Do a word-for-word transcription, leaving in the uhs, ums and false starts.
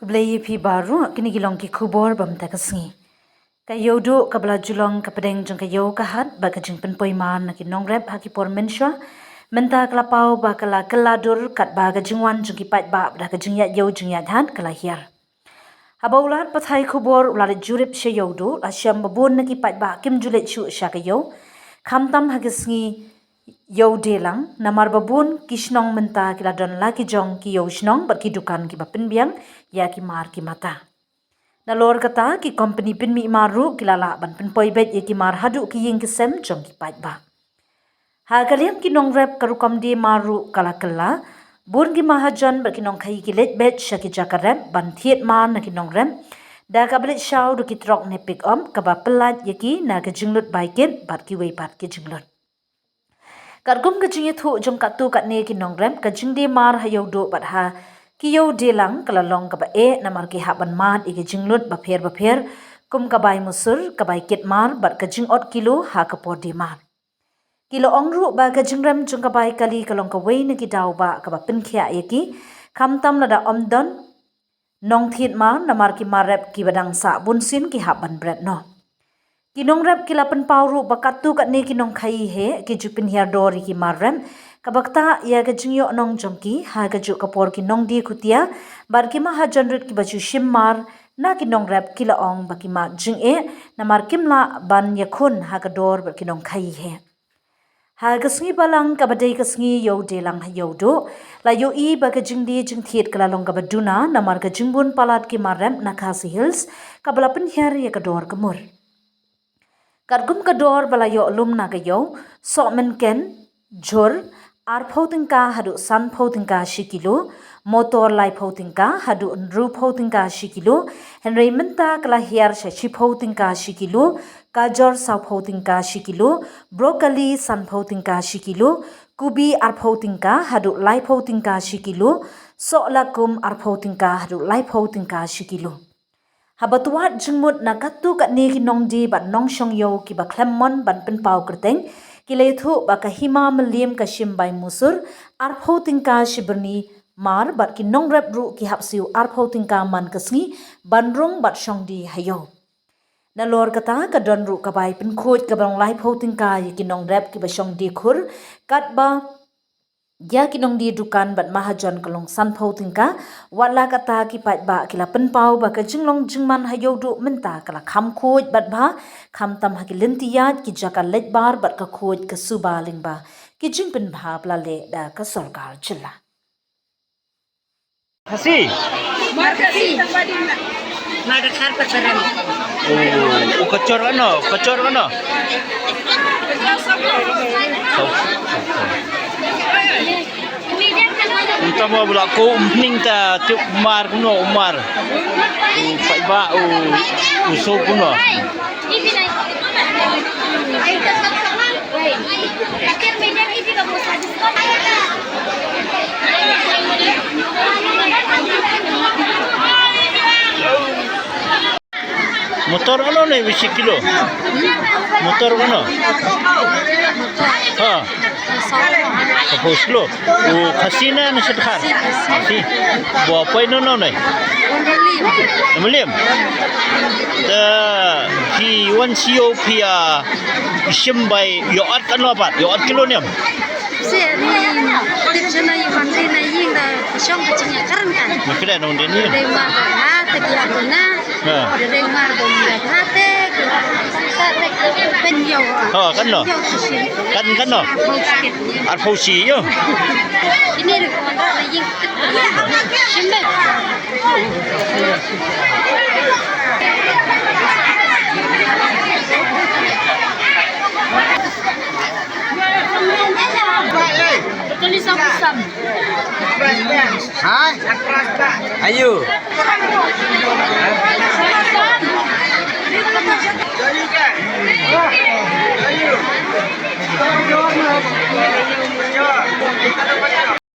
Khublei ïa phi baroh, kine ki long ki khubor ba mynta ka sngi. Ka Ïewduh kaba la ju long ka pdeng jong ka ïew ka hat bad ka jingpynpoi mar na ki nongrep ha ki por mynshuwa, mynta ka la paw ba ka la kylla dur katba ka jingwan jong ki paidbah bad ka jingïaid ïew jingïaid hat ka la hiar. Haba u lad pathai khubor u la leit jurip sha Ïewduh, la shem ba bun na ki paidbah kim ju leit shuh sha ka ïew, khamtam ha ka sngi Ïewdielang, namar ba bun ki shnong mynta ki la don la ki jong ki ïew shnong bad ki dukan kiba pynbiang ïa ki mar ki mata. Nalor kata, ki kompani pynmih mar ruh ki la lah ban pynpoi beit ïa ki mar haduh ki ïing ki sem jong ki paidbah. Ha ka liang ki nongrep, ka rukom die mar ruh ka la kylla. Bun ki mahajon bad ki nongkhaïi ki leit beit sha ki jaka rep ban thied mar na ki nongrep da kaba leit shaw da ki trok ne pick up kaba pyllait ïa ki na ka jinglut bai kit bad kiwei pat ki jinglut. Katkum ka jingïathuh jong katto katne ki nongrep, ka jingdie mar ha Ïewduh bad ha ki Ïewdielang ka la long kaba eh, namar ki hap ban mad ïa ki jinglut bapher bapher, kum ka bai musur, ka bai kit mar bad ka jingot kilo ha ka por die mar. Ki la ong ruh ba ka jingrem jong ka bai kali ka long kawei na ki daw ba kaba pynkhiah ïa ki, khamtam lada ym don nongthied mar, namar ki mar rep kiba dang sah bunsien ki hap ban bret noh. Ki nongrep ki la pynpaw ruh ba katto katne ki nongkhaïi heh ki ju pynhiar dor ïa ki mar rep, kaba ktah ïa ka jingïohnong jong ki. Ha kajuh ka por, ki nongdie khutia bad ki mahajon rit kiba ju shim mar na ki nongrep ki la ong ba ki mad jingeh, namar kim lah ban ïakhun ha ka dor bad ki nongkhaïi heh. Ha ka sngi Balang kaba dei ka sngi Ïewdielang ha Ïewduh, la ïohi ba ka jingdie jingthied ka la long kaba duna, namar ka jingbun palat ki mar rep na Khasi Hills kaba la pynhiar ïa ka dor ka mur. Katkum ka dor ba la ïoh lum na ka ïew, sohmynken jhur, arphew tyngka haduh sanphew tyngka shi kilo, motor laiphew tyngka haduh hynriewphew tyngka shi kilo, hynrei mynta ka la hiar sha shiphew tyngka shi kilo, gajor sawphew tyngka shi kilo, broccoli sanphew tyngka shi kilo, kubi arphew tyngka haduh laiphew tyngka shi kilo, soh lakum arphew tyngka haduh laiphew tyngka shi kilo. Haba twad jingmut na katto katne ki nongdie bad nongshong ïew kiba khlem mon ban pynpaw kyrteng, ki la ïathuh ba ka Hima Mylliem ka shim bai musur arphew tyngka shi byrni mar bad ki nongrep ruh ki hap siew arphew tyngka man ka sngi ban rung bad shong die ha ïew. Nalor kata, ka don ruh ka bai pynkhuid kaba long laiphew tyngka ïa ki nongrep kiba shong die khur, katba ïa ki nongdie dukan bad mahajon ka long sanphew tyngka. Wat la kata, ki paidbah ki la pynpaw ba ka jinglong jingman ha Ïewduh mynta ka la kham khuid bad bha, khamtam ha ki lynti ïaid, ki jaka leit bar bad ka khuid ka suba lyngba ki jingpynbha ba la leh da ka sorkar jylla. Khasi? Mar Khasi. Mar Khar Pasaran. Oh, u kachor ano, kachor ano. Tau. Uta mo bula ko umning ta tip mar kuno umar. U paidbah u, u so kuno. Motor ano ne bisi kilo? Motor ano? Ha. Sapos kilo. U Khasi na na Sudkhar. Khasi. Bo poi no no ne. Mulim. Da hi wan sio pia shim bai yo at kan lo bat, yo at kilo niam. Se ni tip sana yu kan ni na ying da shong ka ching ya karan kan. Makre nong deni. Dei mar ha te ki aku na. Ha. Dei mar dong ya ha te ki. Pen yo. Ha, kan no. Kan, kan no. Arphew shi yo. Ini ri ko da na ying. Shim bai. Ha? Ayo.